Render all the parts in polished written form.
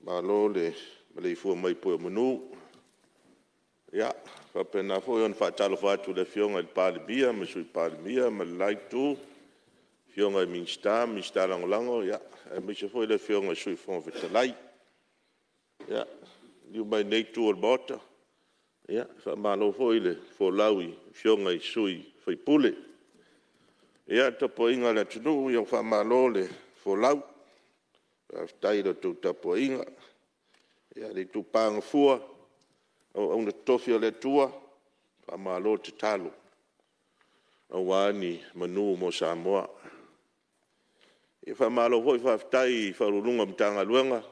Malo le maleifua mai i pue o manu. E faapena foi ona faatalofa atu i le Afioga i le Palemia ma le Sui Palemia ma le la Itu, afioga i Minisita ma Minisita Lagolago, aemaise foi le Afioga i le Sui Fofoga Fetalai. Ia, liliu mai i lenei Itu o le Maota, faamalo foi le folau i Afioga i sui usufono. Ia, le tapuaiga a le atunuu, ua faamalo le folau, faafetai i la outou tapuaiga. Le itupa gafua i auauna totofi a le Atua, faamalo tatalo aua ni manu mo Samoa. Faamalo foi faafetai i Ofisa Sili o Pulega o Matagaluega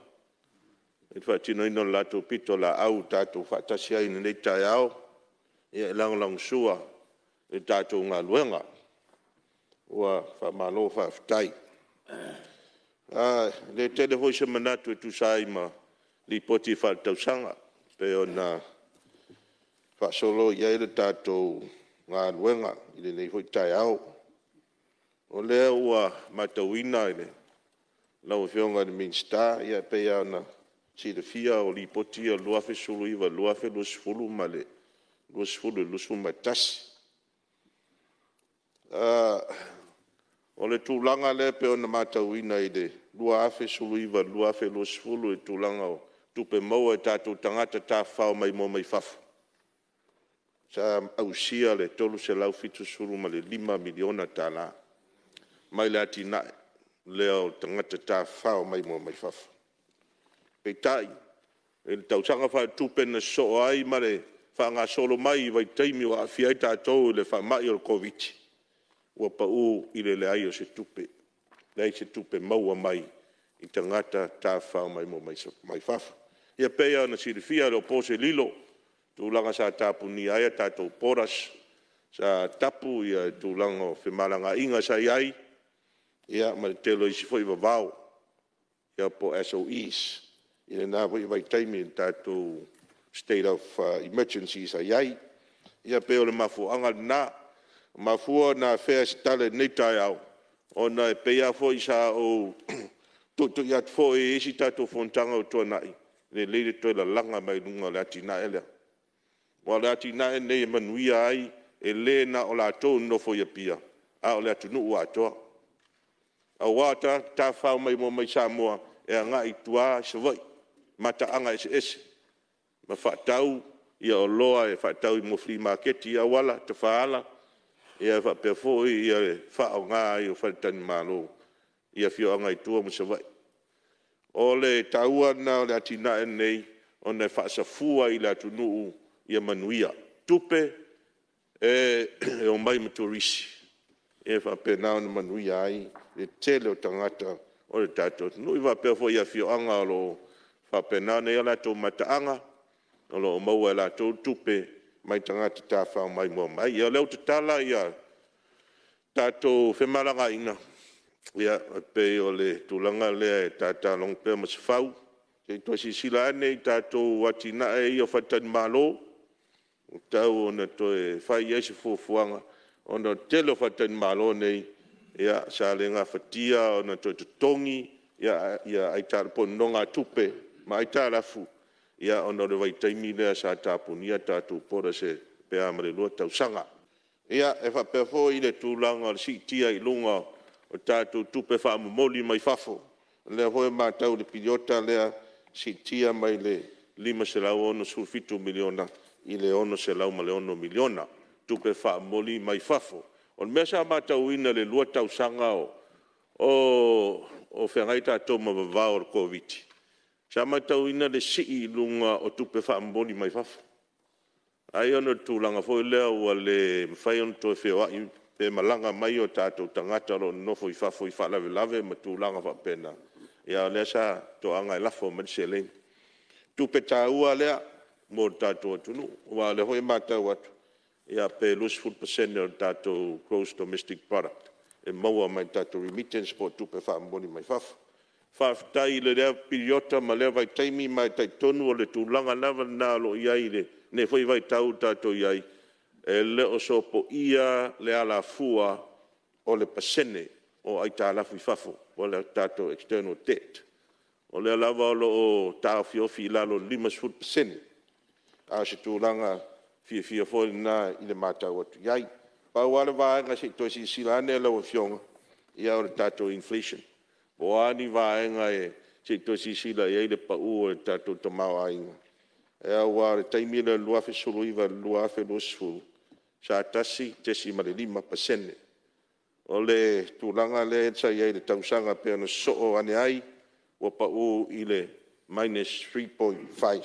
i le faatinoina o le latou pitolaau ua tatou faatasi ai i lenei taeao e lagolagosua i le tatou galuega. Ua faamalo faafetai. E le tele foi se manatu e tusa ai ma Lipoti Faaletausaga e pei ona faasolo i ai le tatou galuega i lenei foi taeao. O lea ua matauina lau Afioga i le Minisita, e pei lava ona silafia o Lipoti ia o le 2019 i le 2020 ma le 2020 i le 2021. O le tulaga lea e pei ona matauina i le 2019 i le 2020 i le tulaga o tupe maua e tatou tagata tafafao maimoa mai fafo, sa ausia le $375 miliona mai le atinae lea o tagata tafafao maimoa mai fafo. Peitai i le tausaga faaletupe na sosoo ai ma le faagasolo mai i vaitaimi o aafia ai tatou i le faamai o le Koviti-19, ua pau i le leai o se tupe, leai se tupe maua mai i tagata tafafao maimoa mai fafo. Ia e pei lava ona silafia e le o po se lilo i tulaga sa tapunia ai a tatou borders, sa tapu le tulaga o femalagaaiga sa i ai, ma le tele o isi foi vavao po o SOEs i lena foi vaitaimi i le tatou state of emergency sa i ai. Ia pei o le mafuaaga lena. Ua mafua ona afea i se tala i lenei taeao, ona e pei lava foi sa ou tuitui atu foi i isi tatou fonotaga ua tuanai, e lelei le toe lalaga mai luga o le atinae lea. Aua o le atinae lenei e manuia ai, e le na o latou e nonofo i Apia, a o le atunuu atoa. Aua o tagata tafafao maimoa mai Samoa, e agai i tua i Savaii, mataaga eseese ma faatau oloa e faatau i flea maketi i auala, tafaala, e faapea foi le faaaoga ai o faletalimalo i afioaga i tua ma Savaii. O le taua lena o le atinae lenei ona e faasafua i le atunuu ia manuia, tupe e omai ma turisi e faapena ona manuia ai le tele o tagata o le tatou atunuu. E faapea foi i afioaga o lo o faapena ona i ai o latou mataaga o lo o maua e latou tupe mai tagata tafafao maimoa mai. Ia o lea ua tatala tatou femalagaaiga, e pei o le tulaga lea e tatalogo pea Masefau, se i toe silasila ane i tatou atinae ia o faletalimalo, ua tatau ona toe fai i ai se fuafuaga, ona o le tele o faletalimalo nei, sa le gafatia ona toe totogi po o nonogatupe ma aitalafu ona o le vaitaimi lea sa tapunia tatou borders pe a ma le 2 tausaga. Ia, e faapea foi le tulaga o le siitia i luga o tatou tupe faamomoli mai fafo. O lea foi e matau i le piriota lea, siitia mai le $567 miliona i le $606 miliona tupe faamomoli mai fafo. O le mea sa matauina i le 2 tausaga o feagai tatou ma vavao o le Koviti-19, sa matauina le sii i luga o tupe faamomoli mai fafo. Ai ona o le tulaga foi lea ua le mafai ona toe feoai pe malaga mai o tatou tagata o lo o nonofo i fafo i faalavelave ma tulaga faapena, a o lea sa toaga e lafo mai le seleni. O tupe taua lea mo le tatou atunuu, aua o lea foi e matau atu, pe 20% o le tatou Gross Domestic Product e maua mai tatou remittance po o tupe faamomoli mai fafo. Faafetai i lea piriota ma lea vaitaimi, ma e talitonu o le tulaga lava lena o lo o i ai i lenei foi vaitau o tatou i ai, e le o sopoia le alafua o le pasene o aitalafu i fafo po o le tatou external debt. O lea lava o lo o taofiofi i lalo i le 50%, a o se tulaga fiafia foi lena i le matau atu i ai. Pau lava le vaega se i toe silasila ane lau Afioga, o le tatou inflation, po o a ni vaega se i toe silasila i ai i le pau o le tatou tamaoaiga, aua o le taimi lea o le 2019 i le 2020, sa 1.5%. O le tulaga lea sa i ai i le tausaga e pei ona sosoo ane ai, ua pau i le -3.5,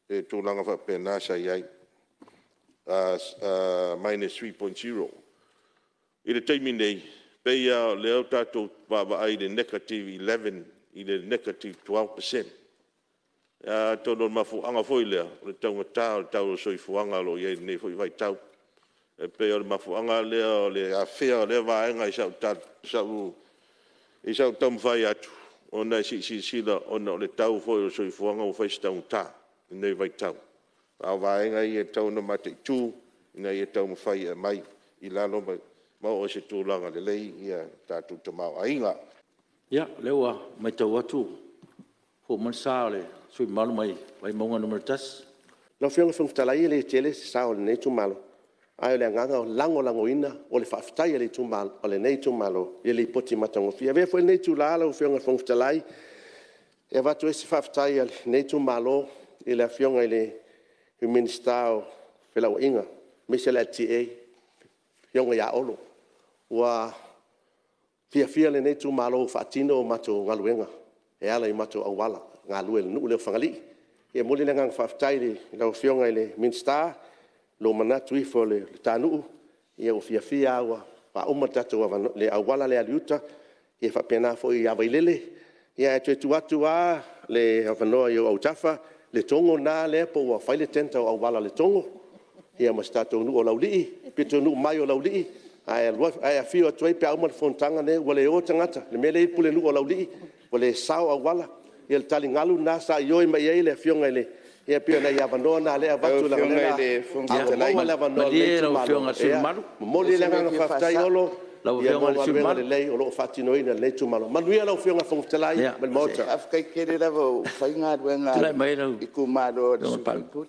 pe tulaga faapena sa i ai, -3.0. I le taimi nei, e pei lava o lea ua tatou vaavaai i le -11 i le -12%. Atonu o le mafuaaga foi lea o le taugata o le tau o le soifuaga o lo o i ai i lenei foi vaitau. E pei o le mafuaaga lea o le afea o lea vaega i sau taumafai atu, ona se i silasila ona o le tau foi o le soifuaga ua fai si taugata i lenei vaitau. A o vaega ia e tatau ona mataitu ina ia taumafai e aumai i lalo ma oo i se tulaga lelei le tatou tamaoaiga. Ia, o lea ua matau atu ua fou mai le sa o le sui usufono mamalu mai Vaimauga 1. Lau Afioga i le Fofoga Fetalai e le tele se sao o lenei itumalo, ae o le agaga e lagolagoina o le faafetai a lenei itumalo i le Lipoti matagofie. E avea foi lenei itula lau Afioga i le Fofoga Fetalai e avatu ai se faafetai a lenei itumalo i le Afioga i le Minisita o Felauaiga aemaise le LTA, le Afioga ia Olo. Ua fiafia lenei itumalo ua faatino a matou galuega e ala i matou auala galue i le nuu lea o Fagalii. E momoli le agaga faafetai i lau Afioga i le Minisita i lou manatu ifo i le ta nuu, ua fiafia lava ua faauma le auala lea e alu i uta, e faapena foi ia Vailele. Ae toe tuu atu lava le avanoa i ou autafa, Letogo lena lea po ua fai le tender o auala o Letogo, ia ma si tatou nuu o Laulii, le pitonuu mai o Laulii, ae afio atu ai pe a uma le fonotaga lenei, ua le o tagata i le mea lea e i ai le pulenuu o Laulii, ua le sao auala. Ia o le taligalu lena sa ioe mai i ai le afioga i le… Ia pei o nai avanoa na o lea e avatu leaga o lea o le a uma le avanoa o lenei Malie lau itumalo. Afioga i le sui usufono mamalu. E momoli ai le agaga faafetai Olo mo galuega lelei o lo o faatinoina e lenei itumalo. Manuia lau Afioga i le Fofoga Fetalai ma le Maota. Faafetai tele lava ua fai galuega a Tulai mai le lau itumalo a le Afioga i le sui Palemia. usufono.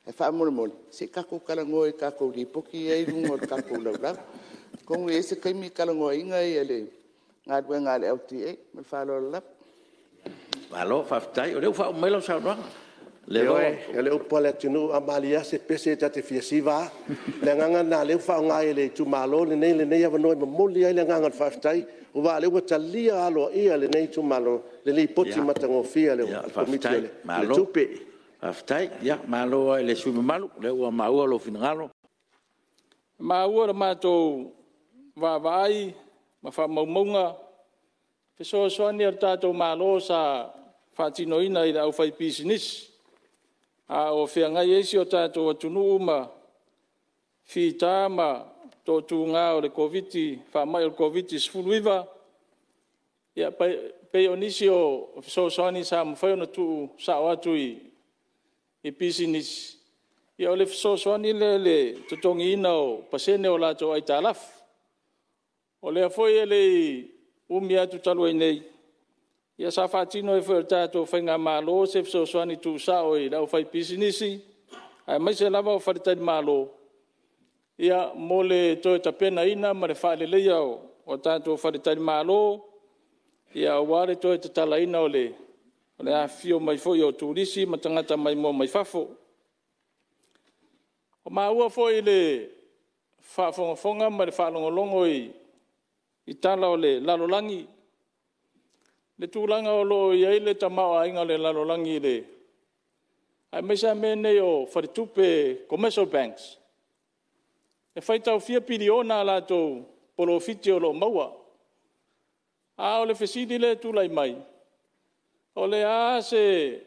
Ae faamolemole, se i tatou talanoa i tatou Lipoti ia e i luga o le tatou Laulau. Atonu e i ai se taimi talanoaina le galuega a le LTA. Ma le faaaloalo lava. Malo faafetai o lea ua faauma mai lau saunoaga. O lea ua… Ioe, o le upu a le atunuu a malie lava se pese ta te fia siva lava. O le agaga lena o lea ua faaaoga ai e le itumalo lenei lenei avanoa e momoli ai le agaga o le faafetai, aua o lea ua talia aloaia e lenei itumalo le Lipoti matagofie a le Komiti o Malo Tupe. faafetai. Ia malo lava i le sui usufono mamalu o lea ua maua lou finagalo. Maua i le matou vaavaai ma faamaumauga fesoasoani a le tatou Malo sa faatinoina i le aufaipisinisi, a o feagai ai si o tatou atunuu ma fita ma toatuga o le faamai o le Koviti-19. E pei o nisi o fesoasoani sa mafai ona tuusao atu i pisinisi, o le fesoasoani lea i le totogiina o pasene o latou aitalafu. O lea foi e le i umi atu talu ai nei, sa faatino ai foi e le tatou faigamalo se fesoasoani tuusao i le aufaipisinisi, aemaise lava o faletalimalo mo le toe tapenaina ma le faaleleia o tatou faletalimalo, aua le toe tatalaina o le afifio mai foi o turisi ma tagata maimoa mai fafo. Ua maua foi i le faafogafoga ma le faalogologo i tala o le lalolagi le tulaga o lo o i ai le tamaoaiga o le lalolagi, aemaise lava mea nei o faletupe, commercial banks, e faitau fia piliona a latou polofiti o lo o maua. A o le fesili lea e tulai mai, o le a se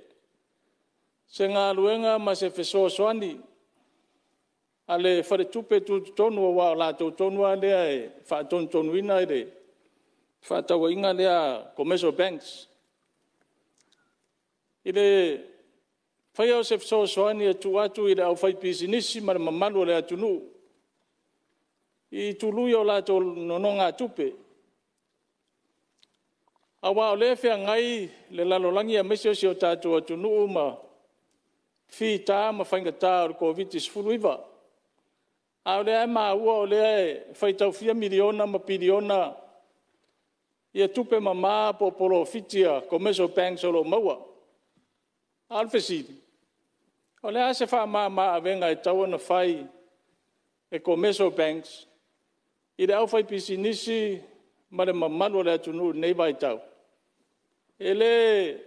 galuega ma se fesoasoani a le faletupe tutotonu aua o latou tonu lava lea e faatonutonuina le fefaatauaiga lea a commercial banks, i le faia o se fesoasoani e tuu atu i le aufaipisinisi ma le mamalu o le atunuu i tului o latou nonogatupe. Aua o lea e feagai le lalolagi aemaise o si o tatou atunuu ma fita ma faigata o le Koviti-19. A o lea lava e maua o lea e faitau fia miliona ma piliona ia tupe mama po o polofiti a commercial banks o lo o maua. A o le fesili; o le a se faamama-avega e tatau ona fai e commercial banks i le aufaipisinisi ma le mamalu o le atunuu i lenei vaitau? E le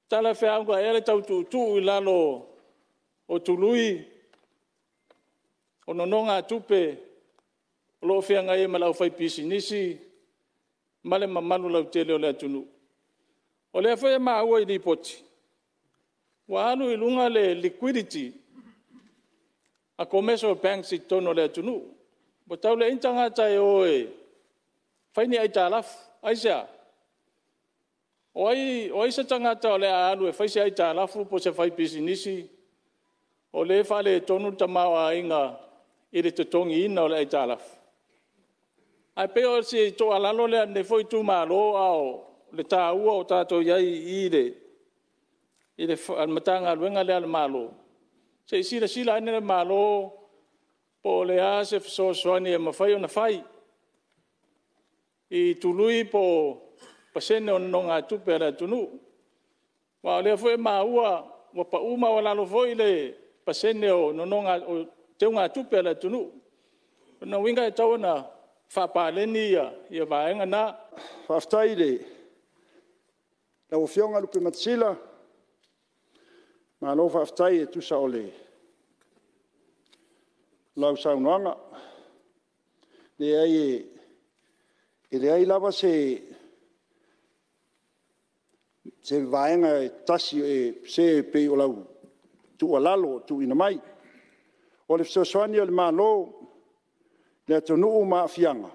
talafeauga ea le tau tuutuu i lalo o tului o nonogatupe o lo o feagai ai ma le aufaipisinisi ma le mamalu lautele o le atunuu? O lea foi e maua i lipoti, ua alu i luga le liquidity a commercial banks i totonu o le atunuu. Ua tau leai ni tagata e o e fai ni aitalafu. Aisea? O ai se tagata o le a alu e fai se aitalafu po o se faipisinisi o lea e faaletonu le tamaoaiga i le totogiina o le aitalafu? Ae pei o se tuualalo lea a lenei foi itumalo, a o le taua o tatou i ai i i i le Matagaluega lea a le Malo, se i silasila ane le Malo po o le a se fesoasoani e mafai ona fai i tului po o pasene o nonogatupe a le atunuu. Aua o lea foi e maua ua pau maualalo foi le pasene o teugatupe a le atunuu. O lona uiga e tatau ona faapaleni ia vaega na. Faafetai i lau Afioga Lupematasila. Malo faafetai e tusa o lau saunoaga. E leai lava se vaega e tasi e sese e pei o lau tuualalo ua tuuina mai. O le fesoasoani a le Malo i le atunuu ma aafiaga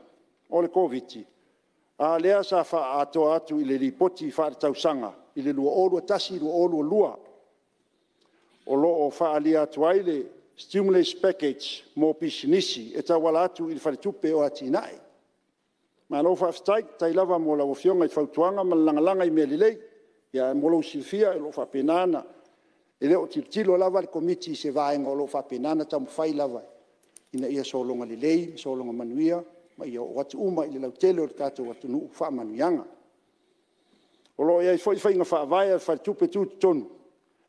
o le Koviti-19, a lea sa faaatoa atu i le Lipoti Faaletausaga i le 2021/2022, o lo o faaalia atu ai le stimulus package mo pisinisi e tauala atu i le Faletupe o Atinae. Malo faafetai. Faafetai lava mo lau Afioga i fautuaga ma le lagalaga i mea lelei. Ae mo lou silafia o lo o faapena ona… e le o tilotilo lava le Komiti i se vaega o lo o faapena ona taumafai lava ina ia sologa lelei, sologa manuia ma ia oo atu uma i le lautele o le tatou atunuu faamanuiaga. O lo o i ai foi faiga faavae a le Faletupe Tutotonu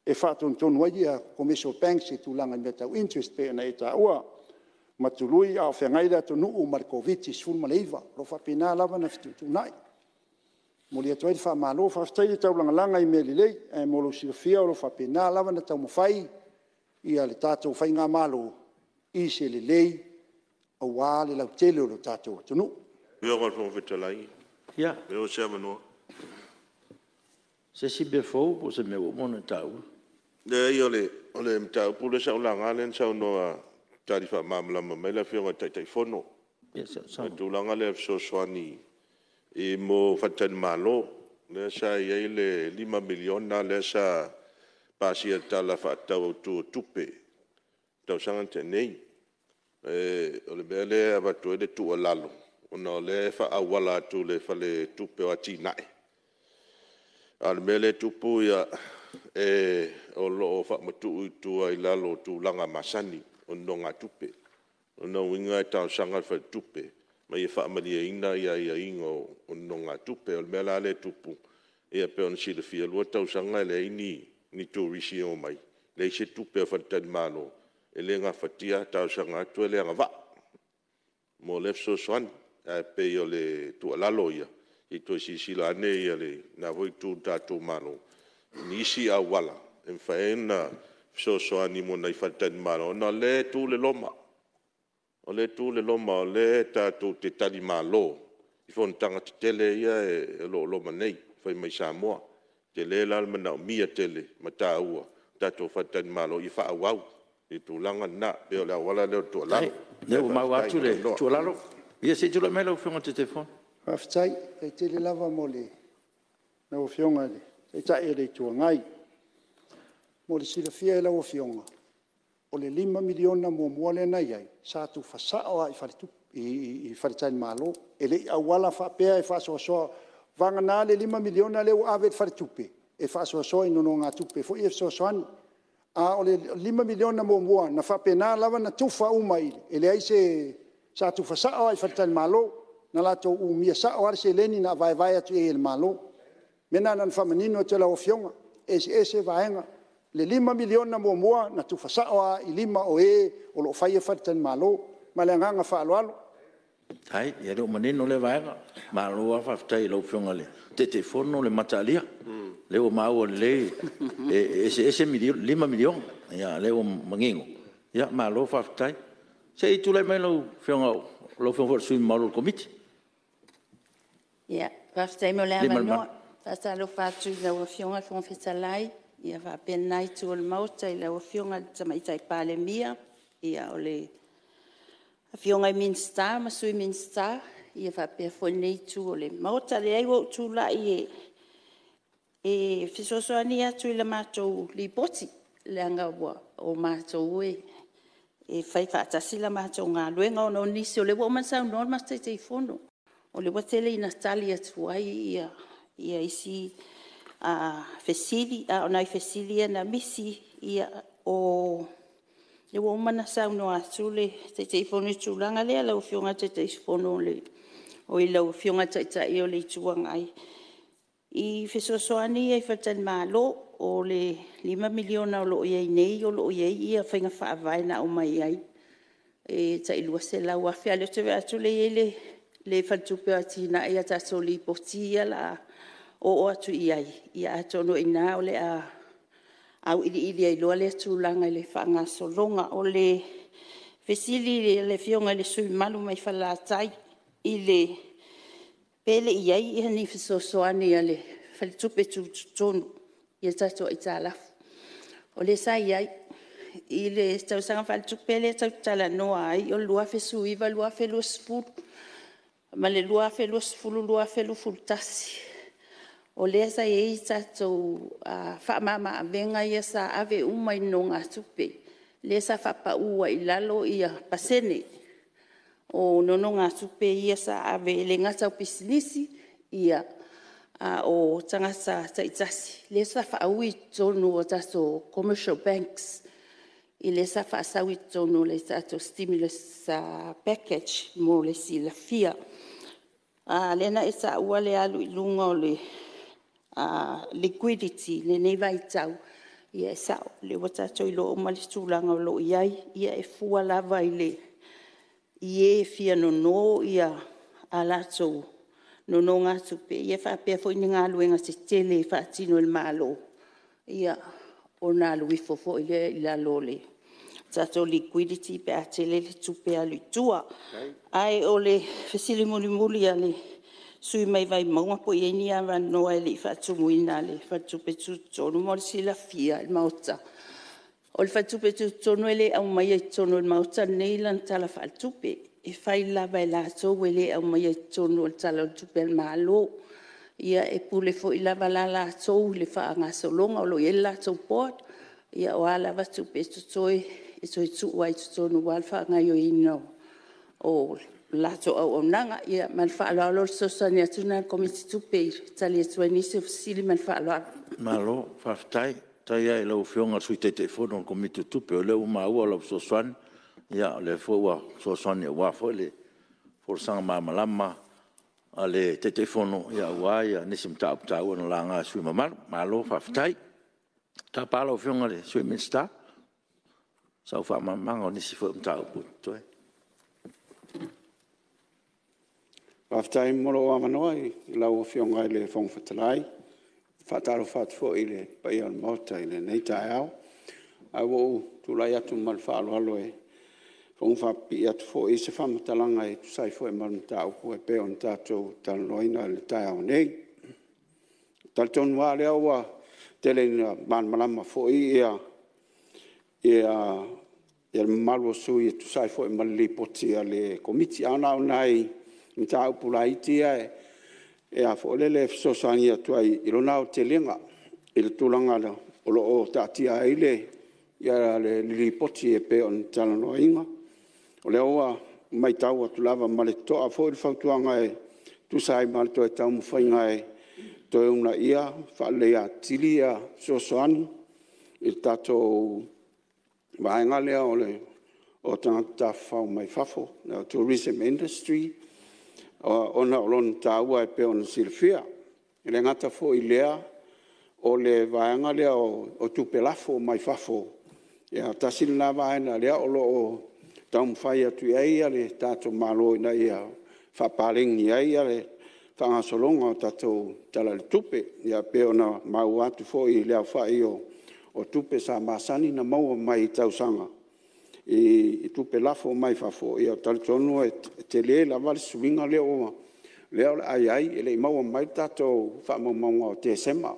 e faatonutonu ai Commercial Banks i tulaga i mea tau interest e pei ona e taua ma tului a o feagai le atunuu ma le Koviti-19. O lo o faapena lava ona fetuutuunai. E momoli atu ai le faamalo. Faafetai le taulagalaga i mea lelei, ae mo lou silafia o lo o faapena lava ona taumafai le tatou faigamalo i se lelei aua le lautele o le tatou atunuu. Lau Afioga i le Fofoga Fetalai pe maua se avanoa? Se isi mea fou po o se mea ua uma ona e taua? Leai o le mataupu lea sa ou laga lea na saunoa tali faamalamalama mai ai le Afioga i le Taitaifono, o le tulaga lea e fesoasoani i faletalimalo, lea sa i ai le $5 miliona lea sa pasia i le Tala Faatatau Autu o Tupe i le tausaga na tea nei. O le mea lea e avatu ai le tuualalo, ona o lea e faaauala atu i le Faletupe o Atinae, a o le mea lea e tupu o lo o faamatuu i tua i lalo o tulaga masani o nonogatupe. O lona uiga e talosaga le faletupe ma ia faamalieina aiaiga o nonogatupe. O le mea la lea e tupu, e pei ona silafia e 2 tausaga e leai ni turisi e omai, leai se tupe a faletalimalo, e le gafatia, a talosaga atu e le agavaa mo lea fesoasoani. Ae pei o le tuualalo ia, se i toe silasila ane lena foi itu o le tatou Malo i nisi auala e mafai ai ona fesoasoani mo nai faletalimalo, ona o lea e tu le loma, o lea e tu le loma o lea tatou te talimalo i fonotaga tetele ia o lo o loma nei e fai mai Samoa. E tele la le manaomia tele ma taua o tatou faletalimalo ia faaauau i le tulaga lena. E pei o le auala lea o le tuualalo. Faafetai, o lea ua maua atu le tuualalo. Ia se i tulai mai lau Afioga i le Taitaifono. Faafetai. Faafetai tele lava lau Afioga i le Taitai o le Itu Agai. Mo le silafia e lau Afioga, o le $5 miliona muamua lea na i ai, sa tufa sao lava i faletalimalo. E le i auala faapea e faasoasoa Vagana le $5 miliona lea ua ave i le faletupe e faasoasoa i nonogatupe foi ia fesoasoani. A o le $5 miliona muamua na faapena lava ona tufa uma, e leai se… sa tufa sao lava i faletalimalo. Na latou umia sao lava le seleni na vaevae atu i ai e le Malo. O le mea lena na ona faamanino atu i lau Afioga, e eseese vaega. O le $5 miliona muamua na tufa sao lava i lima o e o lo o faia faletalimalo. Ma le agaga faaaloalo. Faafetai. Ia o lea ua manino lea vaega. Malo lava faafetai i lau Afioga i le Taitaifono le mataalia. O lea ua maua lelei e eseese $5 miliona. O lea ua manino, malo faafetai. Se i tulai mai lau Afioga o lau Afioga foi o le sui mamalu o le Komiti. Faafetai mo le avanoa. E faatalofa atu i lau Afioga i le Fofoga Fetalai faapea lena Itu o le Maota i lau Afioga i le Tamaitai Palemia, o Afioga i Minisita ma Sui Minisita, faapea foi lenei Itu o le Maota. Leai ua ou tulai e fesoasoani atu i le matou Lipoti, leaga o matou e fai faatasi la matou galuega, ona o nisi o lea ua uma ona saunoa le matou Taitaifono, o lea ua tele ina tali atu ai isi fesili. A o nai fesili ia na misi, o lea ua uma ona saunoa atu le Taitaifono i le tulaga lea lau Afioga i le Taitaifono, oi lau Afioga i le Taitai o le Itu Agai, i fesoasoani ia i faletalimalo. O le $5 miliona o lo o i ai nei o lo o i ai faiga faavae na aumai ai, e tai $200,000. A o lea ou te vaai atu o lea e i ai le Faletupe o Atinae i a tatou Lipoti ia o le a oo atu i ai, atonu o i ina o le a auiliili ai loa lea tulaga i le faagasologa. O le fesili a le Afioga i le sui usufono mamalu mai Falelatai pe le i i ai ni fesoasoani a le Faletupe Tutotonu i a tatou aitalafu. O lea sa i ai i le tausaga faaletupe lea tatou te talanoa ai o le 2019/2020 ma le 2020/2021, o lea sa i ai tatou faamama-avega ia sa ave uma i nonogatupe, lea sa faapau ai i lalo pasene o nonogatupe ia sa ave, e le gata o pisinisi, a o tagata taitasi, lea sa faaui i totonu o tatou commercial banks, lea sa faasau i totonu o le tatou stimulus package mo le silafia. Lea na e taua le alu i luga o le liquidity i lenei vaitau, ia e sao, o lea ua tatou iloa uma le tulaga o lo o i ai. Ia e fua lava i e e fia nono a latou nonogatupe faapea foi ni galuega tetele e faatino e le Malo, ia ona alu ifo foi lea i lalo o le tatou liquidity pe a tele le tupe e alu i tua. Ae o le fesili mulimuli a le sui usufono mai Vaimauga po o i ai ni avanoa e le i faatumuina a le Faletupe Tutotonu. Mo le silafia e le Maota, o le Faletupe Tutotonu e le aumaia i totonu o le Maota lenei lana Tala Faaletupe, e fai lava e latou, e le aumaia i totonu o le Tala o le Tupe a le Malo. Ia e pule foi lava la latou i le faagasologa, o lo o i ai le latou board, o a lava tupe e totoe e toe tuu lava i totonu aua le faagaoioiga o le latou auaunaga. Ia ma le faaaloalo, o le fesoasoani atu lena a le Komiti Tupe e tali atu ai nisi o fesili. Ma le faaaloalo. Malo faafetai. Faafetai lava i lau Afioga i le Sui Taitaifono o le Komiti o Tupe, o lea ua maua lau fesoasoani, o lea foi ua fesoasoani aua foi le folasaga malamalama a le Taitaifono aua nisi o mataupu taua na laga e sui usufono mamalu. Malo faafetai. Ou te tapa lau Afioga i le Sui Minisita mo sau faamalamalamaga o nisi foi o mataupu o totoe. Faafetai mo lou avanoa i lau Afioga i le Fofoga Fetalai. E faatalofa atu foi i le paia o le Maota i lenei taeao. Ae ua ou tulai atu ma le faaaloalo e fonofaapipii atu foi se faamatalaga e tusa ai foi ma le mataupu e pei ona tatou talanoaina i le taeao nei. E talitonu lava o lea ua tele ina malamalama foi le mamalu o sui usufono e tusa ai foi ma le Lipoti a le Komiti. Ae na o nai mataupu laiti ia e fesoasoani atu ai i lona aotelega i le tulaga o lo o taatia ai le Lipoti e pei ona talanoaina. O lea ua matau atu lava ma le totoa foi le fautuaga e tusa ai ma le toe taumafaiga e toe uunaia ma faaleleia atili ia fesoasoani i le tatou vaega lea o tagata tafafao mai fafo, tourism industry ona o lona taua e pei ona silafia. E le gata foi i lea o le vaega lea o tupe lafo mai fafo, tasi lena vaega o lea o lo o taumafai atu i ai le tatou Malo ina ia faapaleni ai le faagasologa o le tatou Tala o le Tupe. E pei ona maua atu foi i le aofai o tupe sa masani ona maua mai i tausaga i tupe lafo mai fafo, ou te talitonu e tele lava le suiga lea o le a i ai. E le i maua mai tatou faamaumauga o Tesema,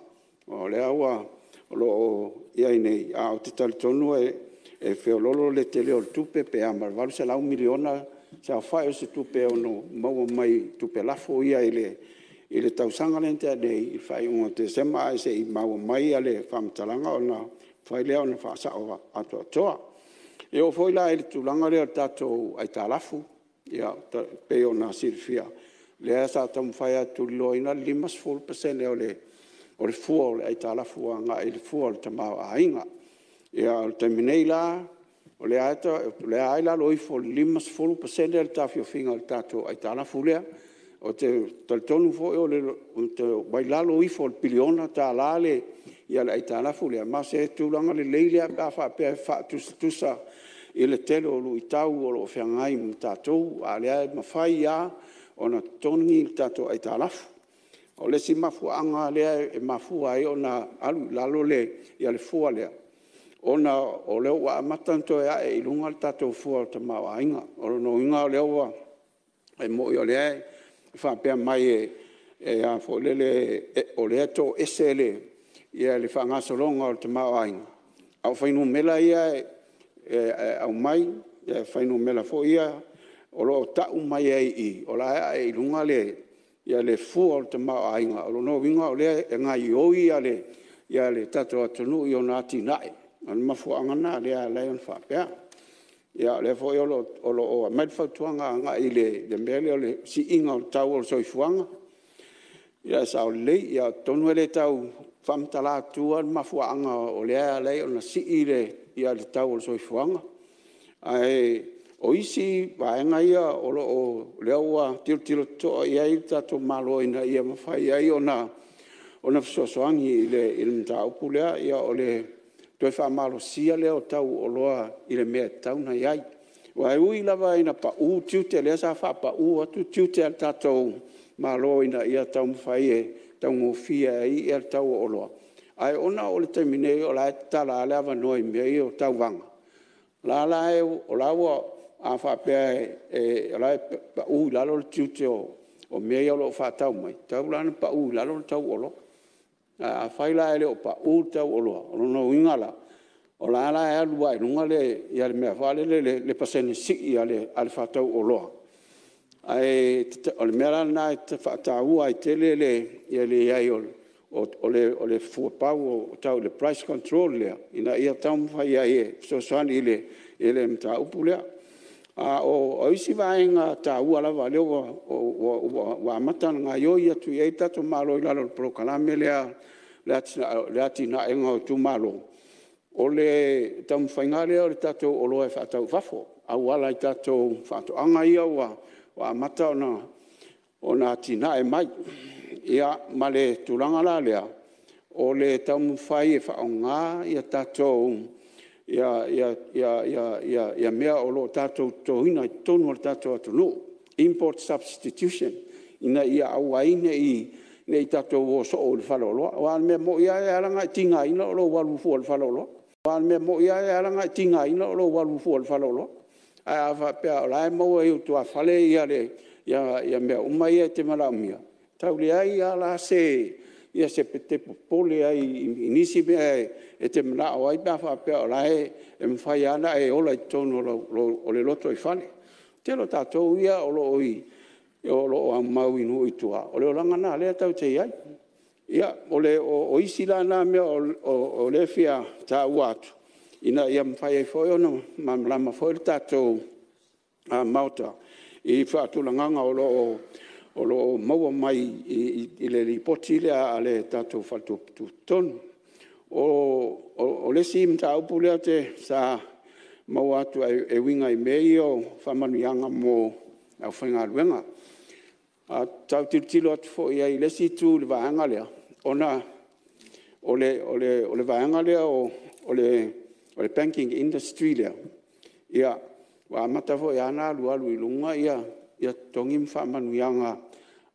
o lea o lo o i ai nei, ae ou te talitonu e feoloolo le tele o le tupe, pe a ma le $800 miliona se aofai o se tupe e ono maua mai i tupe lafo ia i le tausaga lea na tea nei i le faaiuga o Tesema, ae se i maua mai le faamatalaga ona mafai lea ona faasao atoatoa. E oo foi la i le tulaga lea i le tatou aitalafu, e pei ona silafia, o lea sa taumafai lava e tuliloaina le 50% o le fua o le aitalafu agai i le fua o le tamaoaiga. O le taimi nei la, o lea lava e i lalo ifo o le 50% le taofiofiga o le tatou aitalafu lea. Ou te talitonu foi ua i lalo ifo o le piliona tala le aitalafu lea, ma o se tulaga lelei lea pe a faapea e faatusatusa i le tele o luitau o lo o feagai ma tatou, a o lea e mafai lava ona totogi le tatou aitalafu. O le isi mafuaaga lea e mafua ai ona alu i lalo le fua lea, ona o lea ua amata ona toe ae i luga le tatou fua o le tamaoaiga. O lona uiga o lea e moni o lea e faapea mai o lea e toese le faagasologa o le tamaoaiga, a o fuainumera ia e aumai, o fuainumera foi ia o lo o tau mai ai i i, o la e ae i luga le fua o le tamaoaiga. O lona uiga o lea e gaoioi le tatou atunuu i ona atinae. O le mafuaaga lena o lea e ala ai ona faapea. O lea foi o lo o aumai le fautuaga agai i le mea lea o le siiga o le tau o le soifuaga. Ia e sao lelei. Atonu e le tau faamatala atua le mafuaaga o lea e ala ai ona sii le tau o le soifuaga. Ae o isi vaega ia o lea ua tilotilo totoa i ai le tatou Malo ina ia mafai ai ona fesoasoani i le mataupu lea, o le toe faamalosia lea o tau o oloa i le mea e tatau ona i ai. Aua e ui lava ina pau tiute, lea sa faapau atu tiute a le tatou Malo ina ia taumafai e taugofie ai le tau o oloa, ae ona o le taimi nei o la e tatala lava le avanoa i mea ia o tauvaga, o la ua, a faapea o la e pau i lalo le tiute o mea ia o lo o faatau mai, e tatau la ona pau i lalo le tau o oloa. Ae afai la e le o pau le tau o oloa, o lona uiga la, o la e la e alu lava i luga le mea foi lele, le pasene sii a le faatau oloa. Ae o le mea la lena e faataua ai tele le i ai o le fua pau le price control lea, ina ia taumafai ai e fesoasoani i le mataupu lea. A o isi vaega taua lava o lea ua amata ona gaoioi atu i ai le tatou Malo i lalo o le polokalame lea o le atinaega o itumalo, o le taumafaiga lea o le tatou oloa e faatau i fafo e auala i tatou faatoaga ia ua amata ona atinae mai. Ia ma le tulaga la lea, o le taumafai e faaaoga tatou mea o lo o tatou totoina i totonu o le tatou atunuu, import substitution, ina ia aua ai ne i tatou o soo i le faleoloa. Aua o le mea moni lava e ala ona e tigaina o lou alu fua i le faleoloa. Aua o le mea moni lava e ala ona e tigaina o lou alu fua i le faleoloa. Ae a faapea o la e maua i ou tuafale mea uma ia e te manaomia, e tau leai lava la se e te popole ai i nisi mea e te manao ai pe a faapea o la e mafai lava ona e ola i totonu o le lotoifale. O le tele o tatou ia o lo o aumau i nuu i tua, o le olaga lena o lea tatou te i ai. Ia, o isi la na mea o lea e fia taua atu, ina ia mafai ai foi ona malamalama foi le tatou Maota i le faatulagaga o lo o maua mai i le lipoti lea a le tatou Faletupe Tutotonu. O le isi mataupu lea sa maua atu e uiga i mea ia o faamanuiaga mo le aufaigaluega. A tau tilotilo atu foi i ai i le isi itu i le vaega lea, ona o le vaega lea o le banking industry lea, ua amata foi lava ona alualu i luga totogi ma faamanuiaga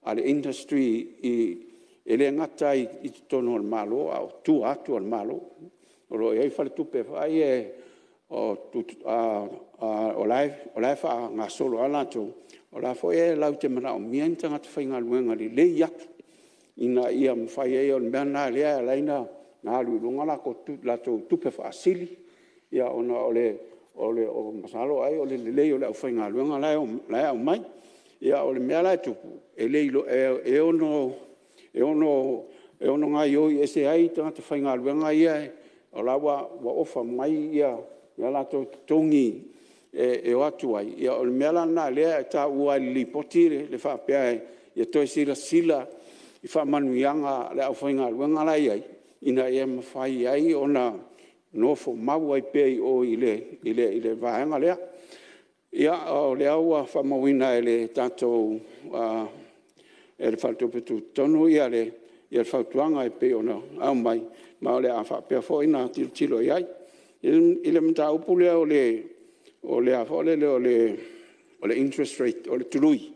a le industry e le gata i totonu o le Malo a o tua atu o le Malo. O lo o i ai faletupe foi ia o la e faagasolo lava latou, o la e foi latou te manaomia ni tagata faigaluega lelei atu ina ia mafai ai… O le mea lena o lea e ala ai ona alu i luga a latou tupe faasili, ona masalo ai o le lelei o le aufaigaluega la e aumai. O le mea la e tupu, e ono gaoioi ese ai tagata faigaluega ia o la e ua ofa mai o latou totogi e o atu ai. O le mea la lena o lea e taua ai i le lipoti le faapea ia toe silasila i faamanuiaga a le aufaigaluega la e i ai, ina ia mafai ai ona nofomau ai pea i o i le vaega lea. Ia, o lea ua faamauina e le tatou Faletupe Tutotonu le fautuaga e pei ona aumai, ma o le a faapea foi ona tilotilo i ai. I le mataupu lea o le interest rate o le tului,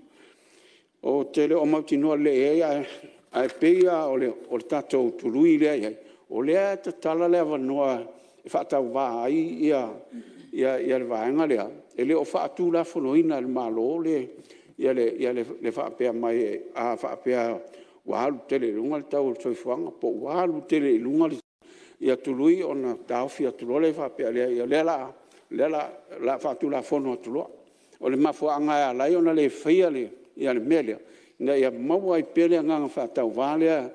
ou te le o mautinoa lelei i ai, ae pei lava o le tatou tului lea e i ai, o lea e tatala le avanoa e faatauva ai le vaega lea, e le o faatulafonoina e le Malo le faapea mai a faapea ua alu tele i luga le tau o le soifuaga po ua alu tele i luga tului ona taofi atu loa lea faapea o lea o le a faatulafono atu loa. O le mafuaaga e ala ai ona le faia le mea lea, ina ia maua ai pea le agaga faatauva lea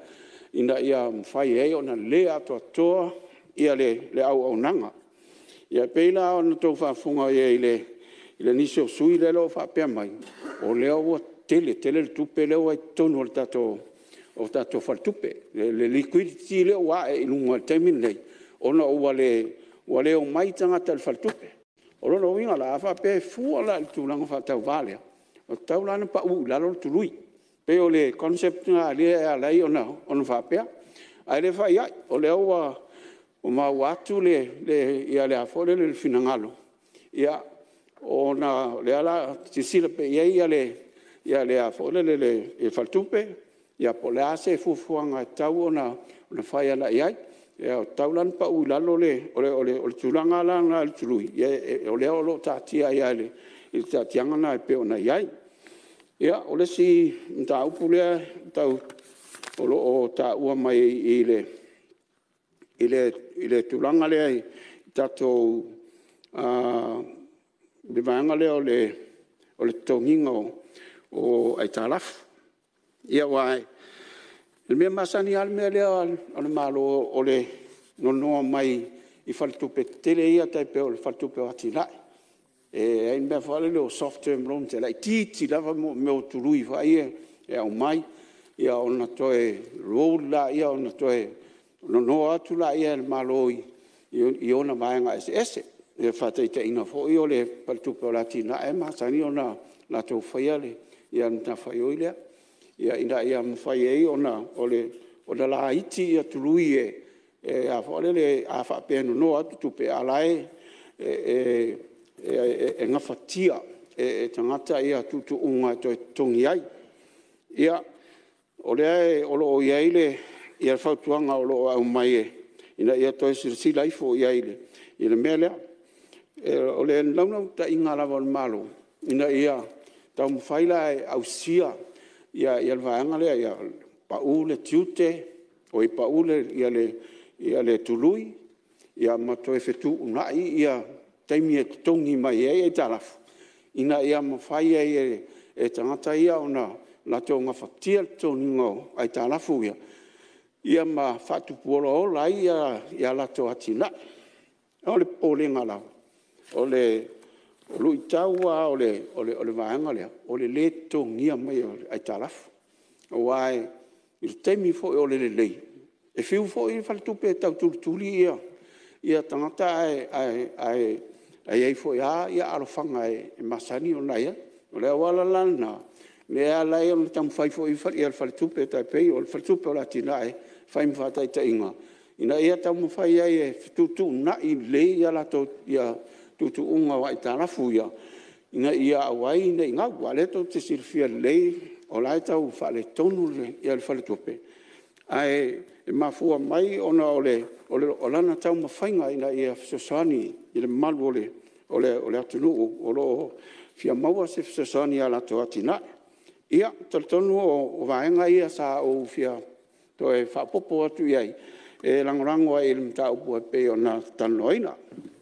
ina ia mafai ai ona lelei atoatoa le auaunaga. Ia e pei la ona outou faafofoga i ai i nisi o sui usufono lea o faapea mai, o lea ua tele tele le tupe lea ua i totonu o tatou faletupe, le liquidity lea ua ae i luga i le taimi lenei, ona ua le omai tagata i le faletupe. O lona uiga la, a faapea e fua la i le tulaga faatauva lea, ua tatau la ona pau i lalo le tului. E pei o le concept lena o lea e ala ai ona faapea, ae le fai a'i, o lea ua maua atu le finagalo, ona o lea o le a silasila pea i ai le faletupe po o le a se fuafuaga e tatau ona fai agai i ai. E tatau la ona pau i lalo le… O le tulaga la lena i le tului, o lea o lo o taatia ai lava i le taatiaga lena e pei ona i ai. Ia, o le isi mataupu lea o lo o taua mai i le tulaga lea i tatou i le vaega lea o le totogiina o aitalafu. Ia aua o le mea masani lava le mea lea a le Malo o le nono mai i faletupe tetele ia tai pei o le Faletupe o Atinae. E i ai le mea foi lele o soft term loans e laitiiti lava mea o tului foi ia e aumai, ia ona toe loan lea ona toe nono atu lea e le Malo i ona vaega eseese. O le faataitaiga foi o le Faletupe o Atinae e masani ona latou faia le matafaioi lea, ina ia mafai ai ona laiti tului a faapea e nono atu tupe, a o la e gafatia e tagata tuutuuga e toe totogi ai. Ia, o lea o lo o i ai le fautuaga o lo o aumai ina ia toe silasila ifo i ai i le mea lea. O le naunautaiga lava o le Malo, ina ia taumafai la e ausia le vaega lea ia pau le tului ma toe fetuunai taimi e totogi mai ai aitalafu, ina ia mafai ai e tagata ia ona latou gafatia le totogiina o aitalafu ia ma faatupu olaola ai a latou atinae. A o le popolega lava, o O luitau lava o le vaega lea, o le le totogiina mai o aitalafu. Aua i le taimi foi o le lelei, e fiu foi le faletupe e tau tulituli ia tagata ae i ai foi lava alofaga e masani ona i ai. O le auala la lena lea e ala ai ona taumafai foi le faletupe e tai pei o le Faletupe o Atinae e fai ma faataitaiga, ina ia taumafai ai e fetuutuunai lelei ia tuutuuga o aitalafu ia, ina ia aua ai ne i gau. Aua o lea tou te silafia lelei o la e tau faaletonu le faletupe, ae mafua mai ona o lana taumafaiga ina ia fesoasoani i le mamalu o le atunuu o lo o fia maua se fesoasoani i a latou atinae. Ia, e talitonu o vaega ia sa ou fia toe faaopoopo atu i ai e lagolago ai i le mataupu e pei ona talanoaina.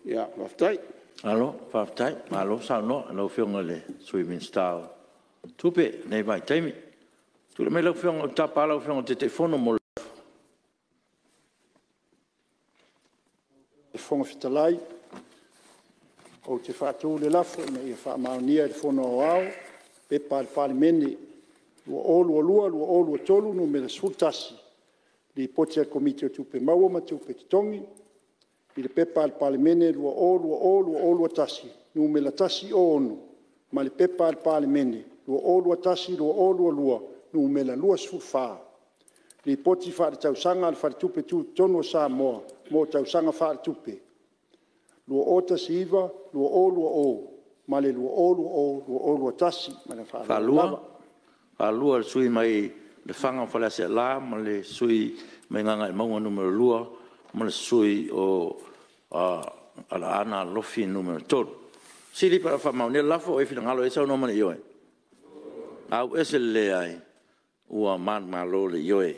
Faafetai. Malo faafetai, malo saunoa i lau Afioga i le Sui Minisita o Tupe i lenei vaitaimi. Tulai mai lau Afioga, ou te tapa lau Afioga i le Taitaifono mo le lafo. Lau Afioga i le Fofoga Fetalai, ou te faatu le lafo, Ina ia faamaonia e le Fono Aoao P.P.2022/2023 Nu.11, Lipoti a le Komiti o Tupe Maua ma Tupe Totogi i le P.P.2020/2021 Nu.106, ma le P.P.2021/2022 Nu.24, Lipoti Faaletausaga a le Faletupe Tutotonu o Samoa mo le Tausaga Faaletupe 2019/2020 ma le 2020/2021. Ma le faaaloalo lava. Faalua e le sui usufono mai Lefaga ma Faleaseela ma le sui usufono mai Gagaemauga 2 ma le sui usufono o Aana Alofi 3. O le fesili pe faamaonia le lafo, o ai e finagalo ai saunoa ma le ioe.